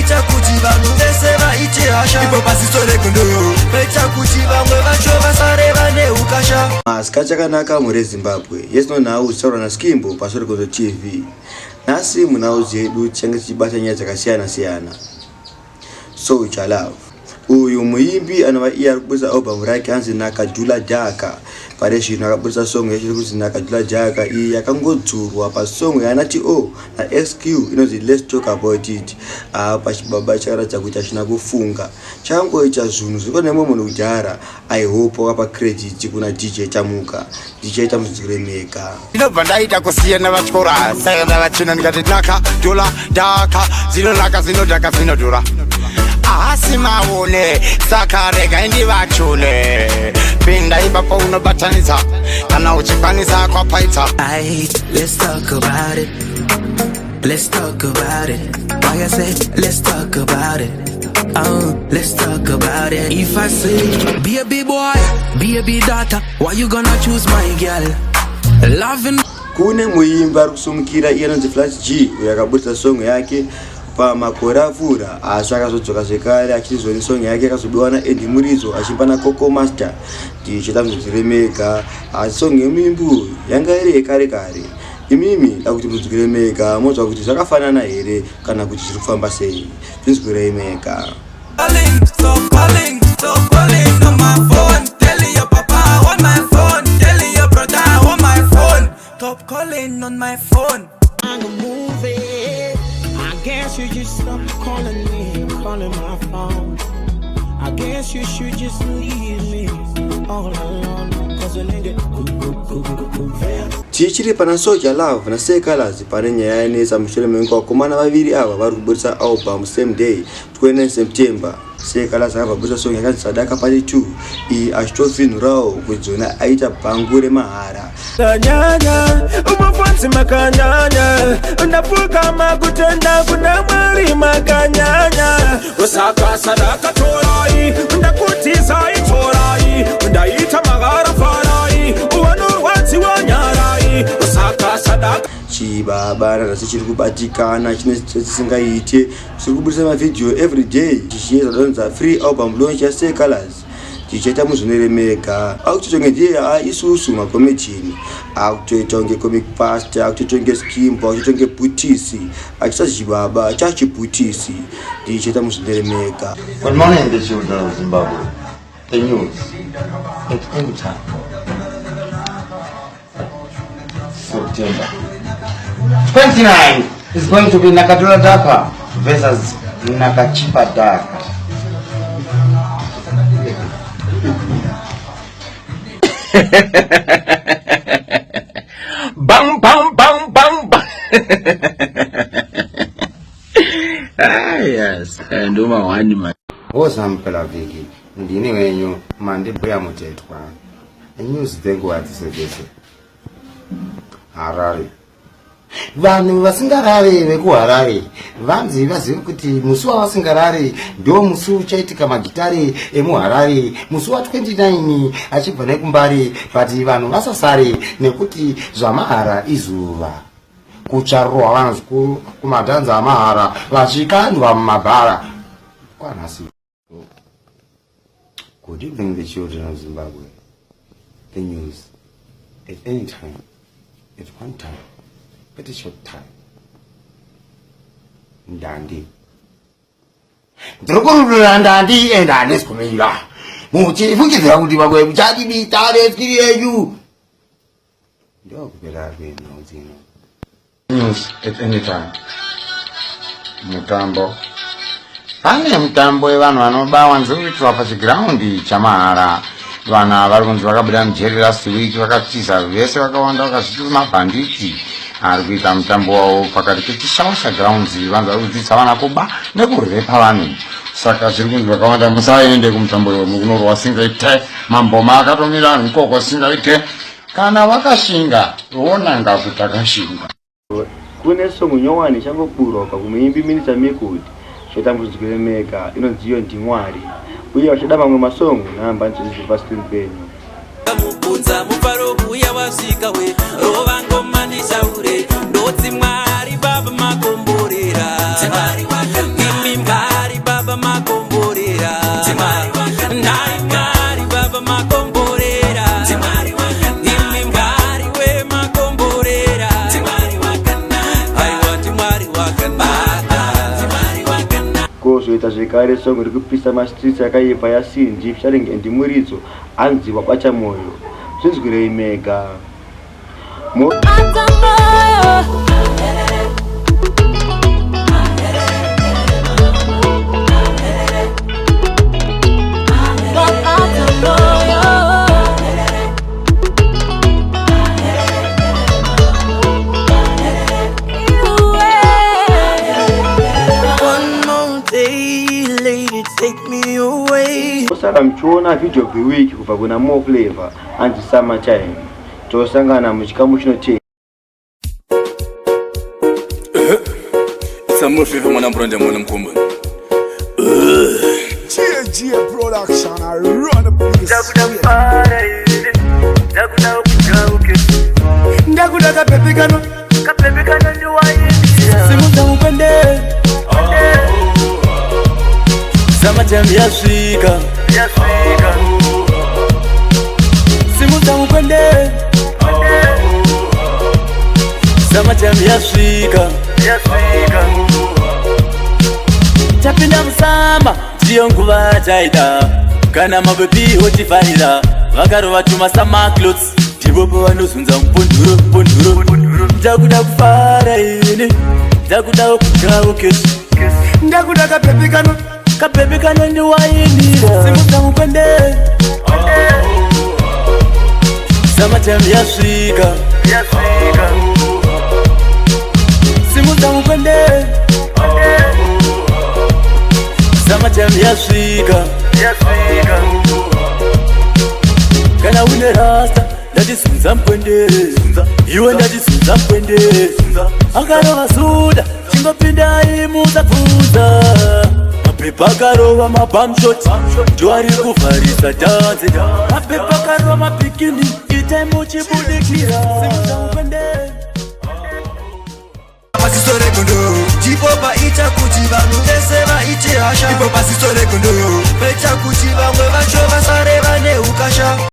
Paita kuti vanhu vese vaite hasha ipo paziso regondo, paita kuti vamwe vacho vasare vane ukasha. Masika chakanaka mhuri yeZimbabwe yesino nhau dzichitaurwa naSkimbo paSorekoto TV. Nhasi munhau dzedu tichange tichibata nyaya dzakasiyana siyana. Soul Jah Love uyu muimbi anova iye ari kuburitsa album rake hanzi Nakadula Dhaka. Pari zvino akaburitsa song yacho iri kunzi Nakadula Dhaka, iyi yakangodzurwa pasong yaana To naSQ inonzi Let's Talk About It. Apa chibaba chakaratidza kuti hachina kufunga, chakangoita zvinhu zviri nemumwe munhu kudhara. I hope wakapa credit kuna DJ Tamuka. DJ Tamudziremeka. Ndinobva ndaita kusiyana vatyora saka ndavachena ndikati naka dola daka dzinonaka dzinodhaka dzinodhura ahasi maone saka regai ndivachune pinda ipapo unobatanidza kana uchikwanisa kwapaita. Aight, let's talk about it. Let's talk about it. Why I say let's talk about it. Oh, let's talk about it. If I say baby boy, baby daughter, why you gonna choose my girl? Loving Kune muimbi ari kusumukira iye anonzi Flash G, uyo akaburitsa song yake pamakore apfuura, asi akazodzoka zvekare achiti zvoni song yake yakazobiwa naAndy Muridzo achiimba naCoco Master. Ndichita mudziremega, asi song yemuimbi uyu yanga iri yekare kare. Imimi da kuti mudzwire mega monzwa kuti zvakafanana here kana kuti zviri kufamba sei. Zvinzwirei mega. Calling, stop calling, stop calling on my phone. Telling your papa on my phone, telling your brother on my phone. Stop calling on my phone. I'm moving. I guess you just stop calling me, calling my phone. I guess you should just leave me all alone. 'Cause a nigga, Tichiri pana Soul Jah Love naSeh Calaz, pane nyaya yanetsa mushure mekunge vakomana vaviri ava vari kuburitsa album same day, 29 September. Seh Calaz akabva aburitsa song yakanzi Sadaka Part 2, iyi achitofinhurawo kudzona aita bhangu remahara. Kanyanya, umufonzi makanyanya, ndapfugama kutenda kuna Mwari makanyanya. Saka sadaka torai, ndakutizai torai, ndaita magara farai, uvanorwadziwa nyarai. Saka sadaka. Chibaba nanhasi chiri kubatikana, chine chisingaite, chiri kuburitsa mavhidhiyo everyday chichiedza donza free album launch yaSeh Calaz. Tichaita muzvineremega akutoita kunge ndiye isusu macomedian, akutoita kunge comic pastor, akutoita kunge Skimbo, akutoita kunge Bhutisi, achisa chibaba chachibhutisi. Ndichaita muzvineremega. Good morning, the children of Zimbabwe. The news at any time. September 29 is going to be Nakadula Daka versus Nakachipa Daka. Bang, bang, bang, bang, bang. Ah, yes. Nduma wani man. Wozampela vhiki ndini wenyu Mandibhuya Mutetwa. News dzenguva dzese dzese. Harare. Vanhu vasingarare vekuHarare vanzi vazive kuti musi wavasingarare ndo musi uchaitika magitare emuHarare musi wa29 achibva nekuMbare, but vanhu vasasare nekuti zvamahara izuva kucharohwa vanhu zvikuru kumadhanza amahara vachikandwa mumabhara kwanhasi. Good evening, the children of Zimbabwe. The news at any time, at one time, at a short time. Ndandi. Ndiri kururura ndandi ende handisi kumira. Muchifungidzira kuti vamwe muchatibita neskiri yenyu. Ndokupera kwenhau dzino. News at any time. Mutambo. Pane mutambo wevanhu vanoba wanzi kuitwa pachigiraundi chamahara. Vanhu ava vari kunzi vakabuda mujeri last week, vakatiza vese vakawanda, vakazviti mabhanditi ari kuita mutambo wavo pakati peChishawasha Grounds. Vanzi vari kudzidzisa vana kuba nekurepa vanhu, saka zviri kunzi vakawanda musaende kumutambo iwo, mukunorwa singaite. Mamboma akatomira ikoko singaite. Kana vakashinga vonanga kuti akashinga. Kune song nyowani ichangoburwa kubva kumuimbi Minister Mekud, chatambudzikire mega, inonzi iyo Ndimwari. Uye vachada mamwe masong, nhamba ndidzo pascreen penyu. Mubvunza mufaro uya wasvika we rova ngoma ndishaure ndotsi Mwari baba makomborera imi. Koita zvekare song iri kupisa mastreets yakaipa yaCindy featuring Andy Muridzo hanzi wabata moyo. Zvinzwirei mega. Mo Osara muchiona video of the week kubva kuna Mo Flavor hanzi Summer Time. Tosangana muchikamu chinotevera. Samuel Fefe mwana mbrande mwana mkombo. GG Production, I run the place. Ndakuda kapepe kano simudza mukwende summertime yasvika simudza mukwende summertime yasvika tapinda musummer ndiyo nguva taida kana mabebi otifarira vakarova tuma summer clothes ndipo pavanozunza mupunduro punduro. Ndakuda kufara ini, ndakuda kudyawo cash, ndakuda kapepe kano kapepe kanondiwainira. Simudza mukwende summertime yasvika simudza mukwende summertime yasvika. Kana une rasta, ndatizunza mukwende iwe, ndatizunza mukwende akarova zuda chingopindai musabvunza mapepa akarova mabamshot ndo ari kuvharisa dance mapepa akarova mabikini itai muchibudikira. Simudza mukwende. Pasiso regondo ndipo paita kuti vanhu vese vaite hasha, ipo pasiso regondo paita kuti vamwe vacho vasare vane ukasha.